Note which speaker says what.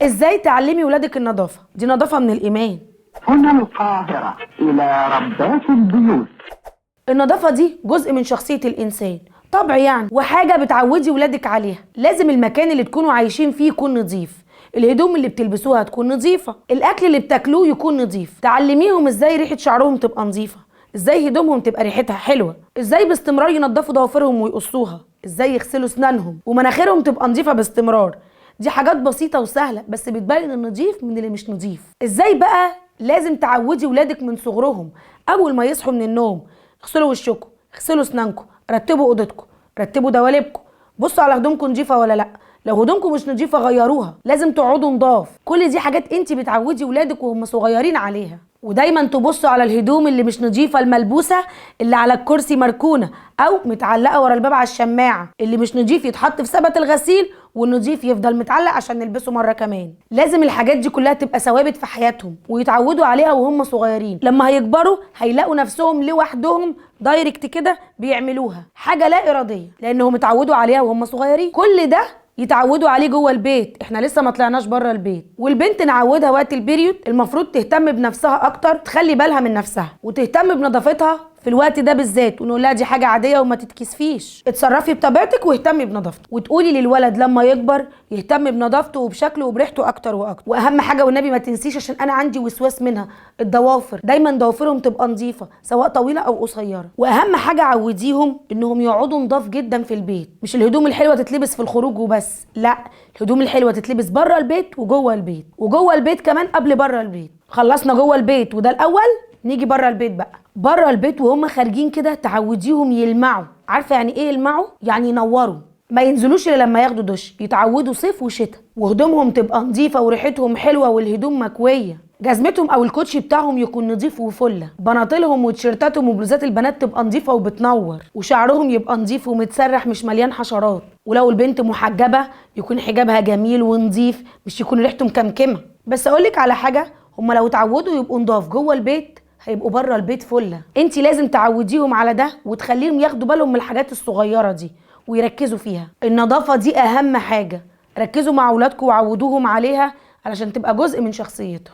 Speaker 1: ازاي تعلمي ولادك النظافة؟ دي نظافة من الايمان.
Speaker 2: هنا القاهرة إلى ربات البيوت.
Speaker 1: النظافة دي جزء من شخصية الانسان، طبع يعني، وحاجه بتعودي ولادك عليها. لازم المكان اللي تكونوا عايشين فيه يكون نظيف، الهدوم اللي بتلبسوها تكون نظيفة، الاكل اللي بتاكلوه يكون نظيف. تعلميهم ازاي ريحه شعرهم تبقى نظيفة، ازاي هدومهم تبقى ريحتها حلوة، ازاي باستمرار ينضفوا ضوافرهم ويقصوها، ازاي يغسلوا اسنانهم ومناخيرهم تبقى نظيفة باستمرار. دي حاجات بسيطة وسهلة بس بتبين النظيف من اللي مش نظيف. ازاي بقى لازم تعودي ولادك من صغرهم، اول ما يصحوا من النوم اغسلوا وشكم، اغسلوا اسنانكم، رتبوا اوضتكم، رتبوا دواليبكم، بصوا على هدومكم نظيفة ولا لا، لو هدومكم مش نظيفة غيروها، لازم تقعدوا نضاف. كل دي حاجات انت بتعودي ولادك وهم صغيرين عليها. ودايما تبصوا على الهدوم اللي مش نظيفة الملبوسه اللي على الكرسي مركونة او متعلقه ورا الباب على الشماعه، اللي مش نظيف يتحط في سبت الغسيل والنظيف يفضل متعلق عشان نلبسه مرة كمان. لازم الحاجات دي كلها تبقى ثوابت في حياتهم ويتعودوا عليها وهم صغيرين. لما هيكبروا هيلاقوا نفسهم لوحدهم direct كده بيعملوها، حاجة لا ارادية لانهم اتعودوا عليها وهم صغيرين. كل ده يتعودوا عليه جوه البيت، احنا لسه ما طلعناش بره البيت. والبنت نعودها وقت ال period المفروض تهتم بنفسها اكتر، تخلي بالها من نفسها وتهتم بنظافتها في الوقت ده بالذات، ونقول لها دي حاجة عادية وما تتكسفيش، اتصرفي بطبيعتك واهتمي بنظافتك. وتقولي للولد لما يكبر يهتم بنظافته وبشكله وبريحته اكتر واكتر. واهم حاجة والنبي ما تنسيش، عشان انا عندي وسواس منها، الضوافر، دايما ضوافرهم تبقى نظيفة سواء طويلة او قصيرة. واهم حاجة عوديهم انهم يقعدوا نضاف جدا في البيت، مش الهدوم الحلوة تتلبس في الخروج وبس، لا، الهدوم الحلوة تتلبس بره البيت وجوه البيت، وجوه البيت كمان قبل بره البيت. خلصنا جوه البيت وده الاول، نيجي بره البيت بقى. بره البيت وهم خارجين كده تعوديهم يلمعوا. عارفه يعني ايه يلمعوا؟ يعني ينوروا، ما ينزلوش الا لما ياخدوا دش، يتعودوا صيف وشتاء، وهدومهم تبقى نظيفة وريحتهم حلوة والهدوم مكويه، جزمتهم او الكوتشي بتاعهم يكون نظيف وفله، بناطيلهم وتيشيرتاتهم وبلوزات البنات تبقى نظيفة وبتنور، وشعرهم يبقى نظيف ومتسرح مش مليان حشرات. ولو البنت محجبة يكون حجابها جميل ونظيف، مش يكون ريحته مكمكمه. بس اقولك على حاجة، هما لو اتعودوا يبقوا نضاف جوه البيت هيبقوا بره البيت فله. انت لازم تعوديهم على ده وتخليهم ياخدوا بالهم من الحاجات الصغيرة دي ويركزوا فيها. النظافة دي اهم حاجة، ركزوا مع اولادكم وعودوهم عليها علشان تبقى جزء من شخصيتهم.